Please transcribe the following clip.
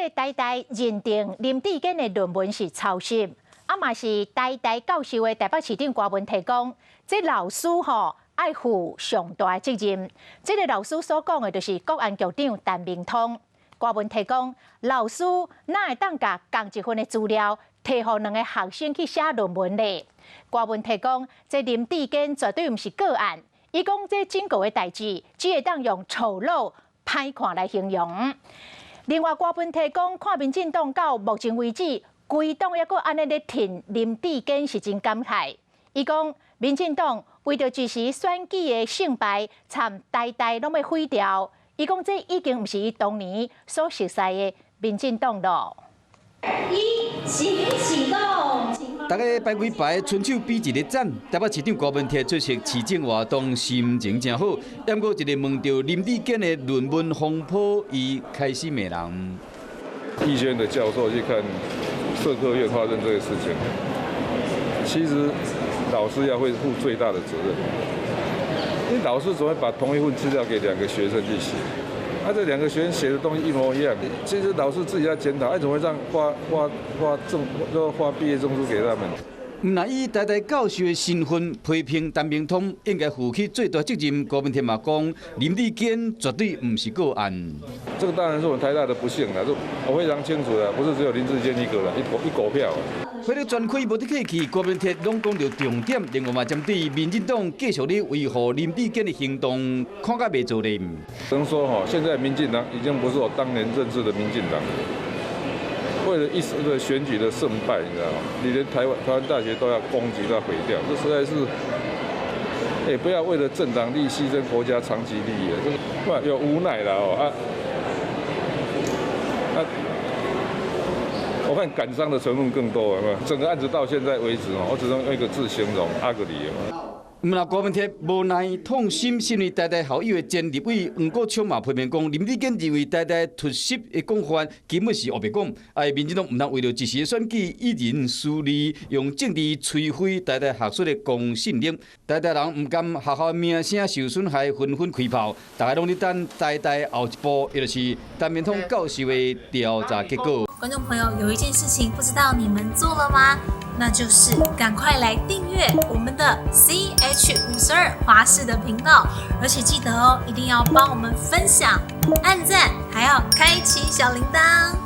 這個台大認定林智堅的論文是抄襲，啊嘛是台大教授的台北市長郭文提講，這老師吼愛負上大責任。這個老師所講的就是國安局長陳明通。郭文提講，老師哪會當共仝一份的資料提予兩个學生去寫論文咧？郭文提講，這林智堅絕對毋是個案。伊講這整個的代誌，只會當用醜陋、歹看來形容。另外，郭文提講，看民進黨到目前為止，規黨猶閣按呢咧挺林智堅是真感慨。伊講，民進黨為著一時選舉的勝敗，參台大攏欲毀掉。伊講這已經毋是伊當年所熟似的民進黨囉。一，請啟動。大家排幾排，伸手比一個讚。台北市長郭文鐵出席市政活動，心情誠好。毋過一个問著林智堅的論文風波，伊開始罵人。醫學院的教授去看社科院發生這個事情，其實老師要會負最大的責任。因為老師怎麼會把同一份資料給兩個學生去寫？啊，這兩個學生寫的東西一模一樣，其實老師自己要檢討，哎，怎麼會這樣發發發證，發畢業證書給他們？毋但以台大教授的身份批評陳明通應該負起最大責任，郭文鐵嘛講林智堅絕對毋是個案。這個當然是我們台大的不幸啦，這我非常清楚的，不是只有林智堅一個啦，一狗票。會議全開無得客氣，郭文鐵攏講著重點，另外嘛針對民進黨繼續咧維護林智堅的行動，看甲袂做咧。只能說吼，現在民進黨已經不是我當年認識的民進黨。為了一時的選舉的勝敗，你知道嗎？你連台灣大學都要攻擊，都要毀掉，這實在是，欸，不要為了政黨利益犧牲國家長期利益啊！這個有無奈啦哦啊啊！我看感傷的成分更多，係嘛？整個案子到現在為止哦，我只能用一個字形容：ugly。毋但郭文鐵無奈痛心，身為台大校友的前立委黃國昌嘛批評講，林智堅認為台大突襲的講法根本是烏白講，哎，民進黨毋通為著一時的選舉以人私利，用政治摧毀台大學術的公信力。台大人毋甘學校名聲受損害，紛紛開炮，大家攏咧等台大後一步，也就是陳明通教授的調查結果。觀眾朋友，有一件事情不知道你們做了嗎？那就是趕快來訂閱我們的 CH 52華視的頻道，而且記得哦，一定要幫我們分享、按讚，還要開啟小鈴鐺。